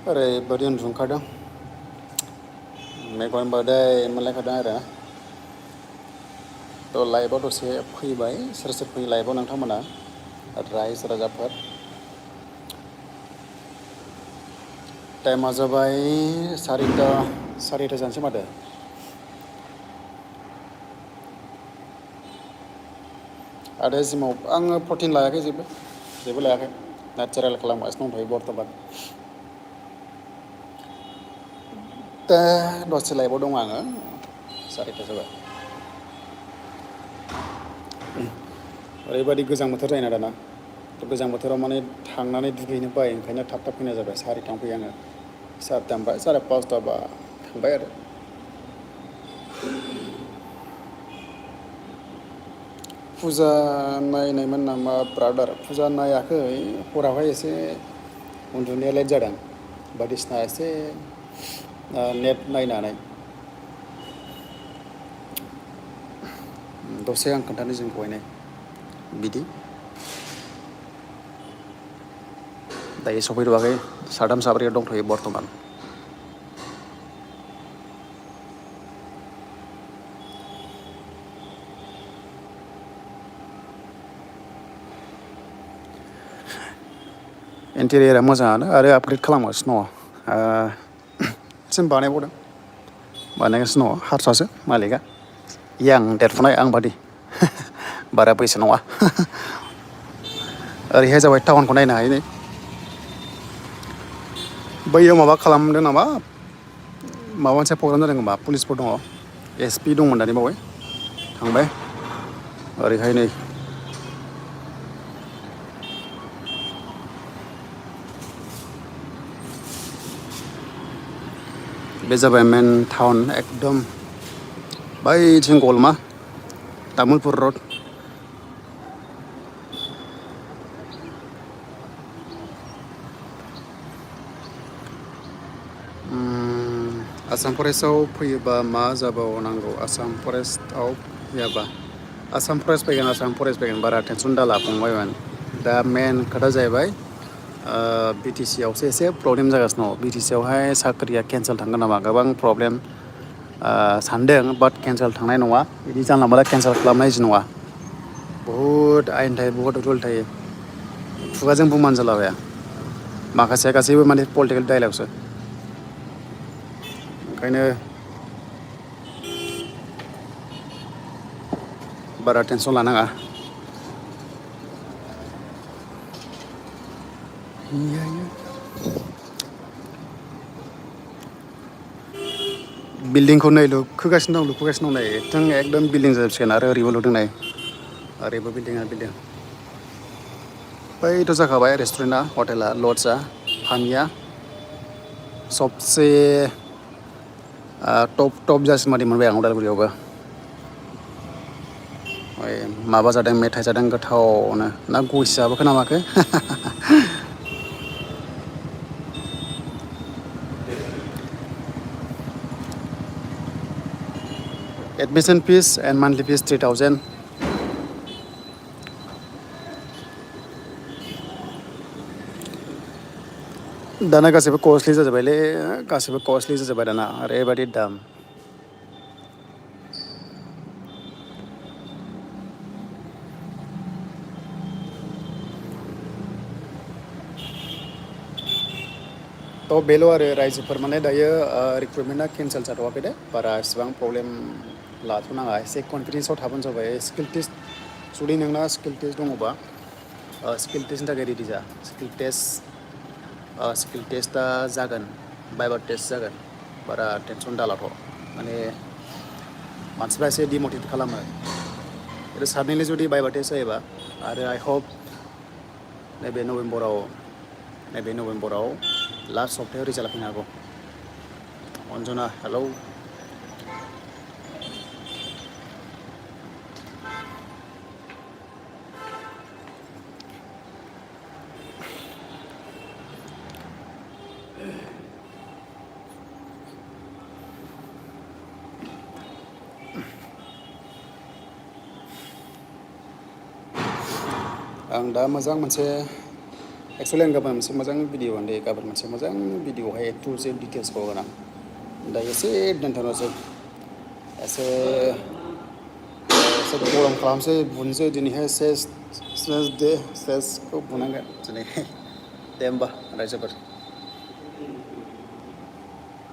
ओरैबायदि उन्दुखादों मेगन मोदै मोनलायखादों आरो थ' लाइभआव दसे फैबाय सोर सोर फैयो लाइभआव नोंथांमोना रायजोफोर टाइमा जाबाय सारिथा जानोसै माथो आरो जिमाव आङो प्रटिन लायाखै जेबो लायाखै नेचारेल खालामगासिनो दंथ'यो बर्थमान दा दसे लाइभआव दं आङो सारिथा जाबाय ओरैबायदि गोजां बोथोर जायोना दाना गोजां बोथोराव माने थांनानै दुगैनो बायो ओंखायनो थाब थाब फैनाय जाबाय सारिथायावनो फैयो आङो सारिथानिफ्राय साराय पासथाबा थांबाय आरो फुजा नायनायमोन नामा ब्रादार फुजा नायाखै हरावहाय एसे उन्दुनाया लेट जादों बायदिसिना एसे नेट नायनानै दसे आं खोन्थानो जोंखौहाय नाय बिदि दायो सफैथ'वाखै साथाम साब्रैयाव दंथ'यो बर्थमान इन्टेरियरा मोजाङानो आरो आपग्रेड खालामगासिनो दङ सिम बानायगासिनो दङ हारसासो मालिकआ आं देरफुनाय आं बादि बारा बैसो नङा ओरैहाय जाबाय टाउनखौ नायनो हायो नै बैयाव माबा खालामदों नामा माबा मोनसे प्रग्राम जादों खोमा पुलिसफोर दङ एस पि दंमोन दानि बावै थांबाय ओरैहाय नै बे जाबाय मेन टाउन एकदम बैथिं गलमा तामुलपुर रड आसाम फरेस्टआव फैयोबा मा जाबावनांगौ आसाम फरेस्टआव फैयाबा आसाम फरेस्ट फैगोन बारा टेनसन दाला फंबायमोन दा मेन खोथा जाहैबाय बि टि सि आवसो एसे प्रब्लेम जागासिनो दङ बि टि सि आवहाय साख्रिया केन्सेल थांगोन नामा गोबां प्रब्लेम सानदों बाट केन्सेल थांनाय नङा बिदि जानला मोनला केन्सेल खालामनाय जि नङा बहुद आयेन थायो बहुद रुल थायो खुगाजों बुंबानो जालाबाया माखासेया गासैबो माने पलिटिकेल डाइलगसो ओंखायनो बारा टेनसन लानाङा बिल्डिंखौ नै लुखोगासिनो दं नै एकदम बिल्डिं जाजोबसिगोन आरो ओरैबो लुदों नै ओरैबो बिल्डिंआ बिल्डिं बैथ' जाखाबाय रेस्टुरेन्टआ हटेला लजआ फानिया सबसे टप जासिन बादि मोनबाय आं उदालगुरियावबो माबा जादों मेथाइ जादों गोथावनो ना गयसो जाबोखो ना माखो एडमिसन फिस एन्ड मान्थलि फिस 3000 दाना गासैबो कस्टलि जाजोब्बाय दाना ओरैबायदि दाम थ' बेल' आरो रायजोफोर माने दायो रिक्रुइटमेन्टआ केन्सेल जाथ'वाखै दे बारा इसिबां प्रब्लेम लाथ'नाङा एसे कनफिडेन्सआव थाबानो जाबाय स्किल टेस्ट जुदि नोंना स्किल टेस्ट दङबा स्किल टेस्टनि थाखाय रेडि जा स्किल टेस्टआ जागोन भाइभा टेस्ट जागोन बारा टेनसन दालाथ' माने मानसिफ्रा एसे डिमटिभेट खालामो आरो साडेनलि जुदि भाइभा टेस्ट जायोबा आरो आइ हप नैबे नभेम्बराव लास्ट सप्तायाव रिजाल्ट फैनो हागौ अन्जना हेलौ आं दा मोजां मोनसे एक्सुवेलि आं गाबोन मोनसे मोजां भिडिअ होनदे गाबोन मोनसे मोजां भिडिअहाय टुल्स एन्ड डिटेल्सखौ होगोन आं दा एसे दोनथ'नोसै एसे गरम खालामसै बुनोसै दिनैहाय सेसखौ बुनांगोन दिनैहाय दे होमबा रायजोफोर